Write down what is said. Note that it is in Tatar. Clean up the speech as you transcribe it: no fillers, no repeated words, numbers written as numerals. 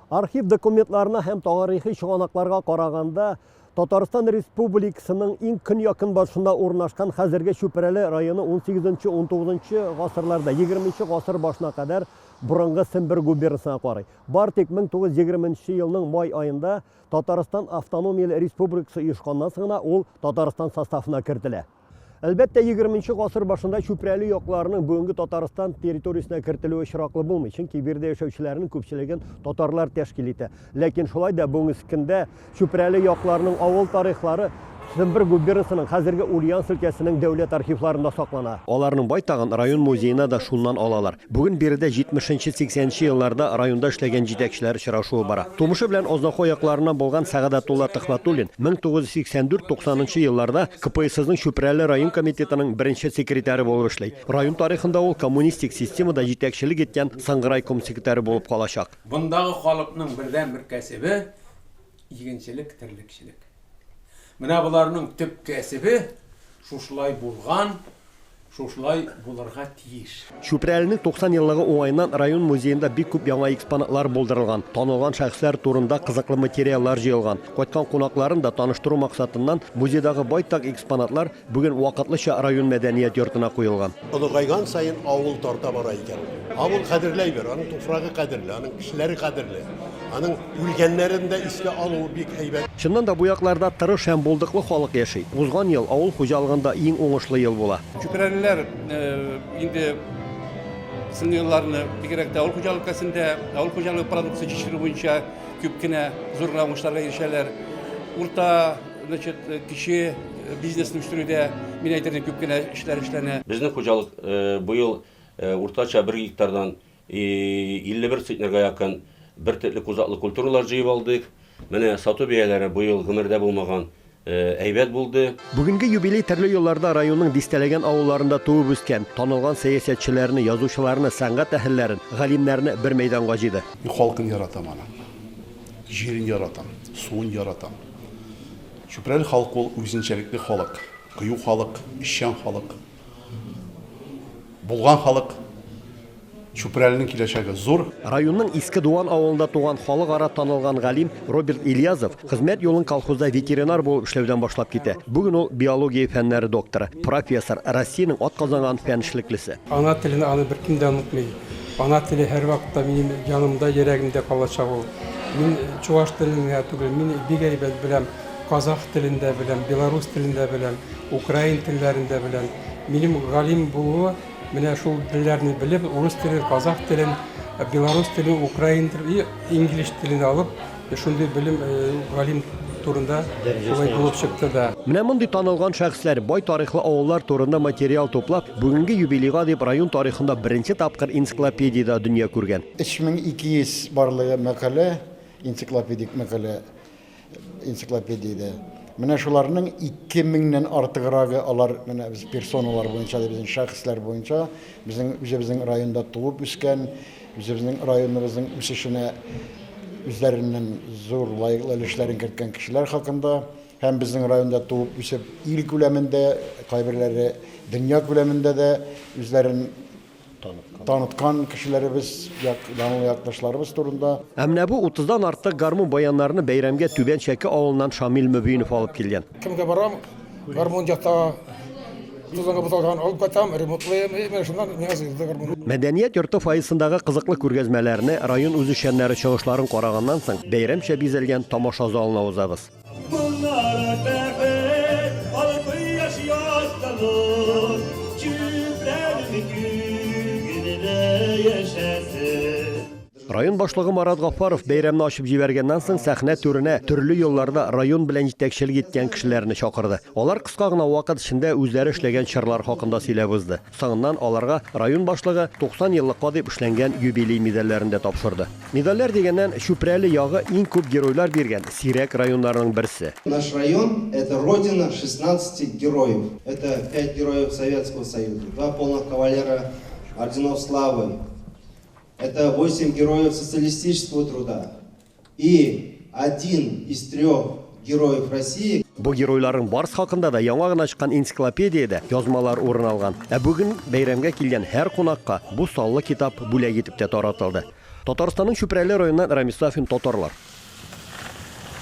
Архив документларына һәм тарихи чыганакларга караганда, Татарстан Республикасының иң көньяк-көнбатышында урнашкан хәзерге Чүпрәле районы 18-19 гасырларда, 20 гасыр башына кадәр борынгы Сембер губернасына карый. Бар тик 1920 елның май аенда Татарстан автономияле республикасы оешканнан соң гына ул Татарстан составына кертелә. Әлбәттә, егерменче гасыр башында Чүпрәле якларының бүгенге Татарстан территориясенә кертелүе очраклы булмый, чөнки биредә яшәүчеләрнең күпчелеген татарлар тәшкил итә. Ләкин шулай да бүгенге көндә Чүпрәле якларының авыл тарихлары Сембер губернасының, хәзерге Ульяновск өлкәсенең дәүләт архивларында саклана. Аларның байтагын район музеена да шуннан алалар. Бүген биредә 70-80 елларда районда эшләгән җитәкчеләр очрашуы бара. Тумышы белән Азнакай якларыннан булган Сәгадәтулла Төхвәтуллин 1984-90 нчы елларда КПССның Чүпрәле район комитетының беренче секретаре булып эшли. Район тарихында ул коммунистик системада җитәкчелек иткән соңгы райком секретаре булып калачак. Мондагы халыкның бердәнбер кәсебе, игенчелек, терлекчелек. Менә боларның төп кәсебе шушылай булган, шушылай булырга тиеш. Чүпрәленең 90 еллыгы уңаеннан район музеенда бик күп яңа экспонатлар булдырылган, танылган шәхесләр турында кызыклы материаллар җыелган. Кайткан кунакларын да таныштыру максатыннан музейдагы байтак экспонатлар бүген вакытлыча район мәдәният йортына куелган. Олыгайган саен авыл тарта бара икән. Авыл кадерле әйбер, аның туфрагы кадерле, аның кешеләре кадерле. Аның үлгәннәрен дә искә алуы бик әйбәт. Чыннан да бу якларда тырыш һәм булдыклы халык яши. Узган ел авыл хуҗалыгында иң уңышлы ел була. Чүпрәлеләр инде соңгы елларны бигрәк тә авыл хуҗалыгы өлкәсендә, авыл хуҗалыгы продукция җитештерү буенча күп кенә зур гына уңышларга ирешәләр. Урта, значит, кече бизнесны үстерүдә, мин әйтер идем, күп кенә эшләр эшләнә. Безнең хуҗалык быел уртача бер гектардан 51 центнерга якын бөртекле кузаклы культуралар җыеп алдык. Менә сату бәяләре быел гомердә булмаган әйбәт булды. Бүгенге юбилей төрле елларда районның дистәләгән авылларында туып үскән, танылган сәясәтчеләрне, язучыларны, сәнгать әһелләрен, галимнәрне бер мәйданга җыйды. Мин халкын яратам аның. Җирен яратам, суын яратам. Чүпрәле халкы ул үзенчәлекле халык, кыю халык, эшчән халык, булган халык. Чүпрәленең киләчәге зур. Районның Иске Дуван авылында туган халыкара танылган галим Роберт Ильязов хезмәт юлын колхозда ветеринар булып эшләүдән башлап китә. Бүген ул биология фәннәре докторы, профессор, Россиянең атказанган фән эшлеклесе. Ана телен аны беркем дә онытмый. Ана теле һәрвакытта минем янымда, йөрәгемдә калачак ул. Мин чуваш телен генә түгел, мин бик әйбәт беләм, казах телен дә беләм, белорус телен дә беләм, украин телләрен дә беләм. Минем галим булуы Менә шул телләрне белеп, урыс телен, казах телен, белорус телен, украин телен и инглиш телен алып, шундый белем галим турында шулай булып чыкты да. Менә мондый танылган шәхесләр, бай тарихлы авыллар турында материал туплап, бүгенге юбилейга дип район тарихында беренче тапкыр энциклопедия дә дөнья күргән. 3200 барлыгы мәкалә, энциклопедик мәкалә энциклопедиядә. Менә шуларның 2000 нән артыграгы алар менә без персоналар буенча, безнең шәхесләр буенча, безнең үзебезнең районда туып үскән, үзебезнең районыбызның үсешенә үзләренең зур лаеклы өлешләрен керткән кешеләр хакында һәм безнең районда туып үсеп ил күләмендә, кайберләре дөнья күләмендә дә үзләрен Таныткан кешеләребез, данлы якташларыбыз турында. Ә менә бу утыздан артык гармун-баяннарны бәйрәмгә Түбән Чәке авылыннан Шамил Мөбинов алып килгән. Кемгә барам, гармун ята, тузанга буталган алып кайтам, ремонтлыйм, и менә шуннан миңа җыелды гармун. Мәдәният йорты фойесындагы кызыклы күргәзмәләрне, район үзешчәннәре чыгышларын караганнан соң, бәйрәмчә бизәлгән тамаша залына узабыз. Район башлыгы Марат Гафаров бәйрәмне ачып җибәргәннән соң сәхнә түренә төрле елларда район белән җитәкчелек иткән кешеләрне чакырды. Алар кыска гына вакыт эчендә үзләре эшләгән чорлар хакында сөйләп узды. Соңыннан аларга район башлыгы 90 еллыкка дип эшләнгән юбилей медальләрен дә тапшырды. Медальләр дигәннән, Чүпрәле ягы иң күп геройлар биргән сирәк районнарның берсе. Наш район, это родина шестнадцати героев. Это пять героев Советского Союза, два полных кавалера орденов славы. Это восемь героев социалистического труда. И один из трех героев России. Бу геройларның барысы хакында да яңа гына чыккан энциклопедиядә язмалар урын алган. Ә бүген бәйрәмгә килгән һәр кунакка бу саллы китап бүләк итеп тә таратылды. Татарстанның Чүпрәле районыннан Рамис Сафин, Татарлар.